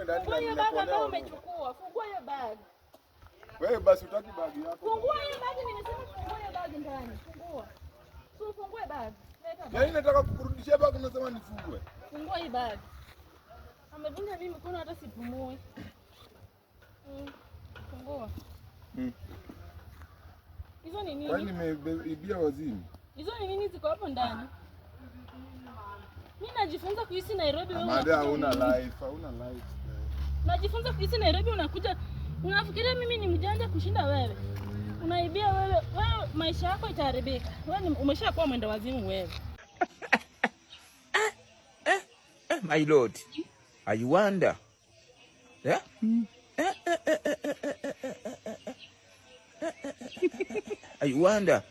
ndani Fungua na hiyo bag nimekuonea ambayo huruma. umechukua. Fungua hiyo bag. Wewe basi utaki bag yako. Fungua hiyo bag, nimesema fungua hiyo bag ndani. Fungua. Si ufungue bag. Leta bag. Yaani nataka kukurudishia bag unasema nifungue. Fungua hii bag. Amevunja mimi mkono hata sipumui. Fungua. Hizo ni Kwani nini? nimeibia wazimu? Hizo ni nini ziko hapo ndani? Mimi najifunza kuishi Nairobi, wewe Amada unakuja hauna life, hauna life. Najifunza kuishi Nairobi, unakuja unafikiria mimi ni mjanja kushinda wewe. Unaibia wewe, wewe maisha yako itaharibika. Wewe umeshakuwa mwenda wazimu wewe. My Lord, I wonder. Yeah? I wonder.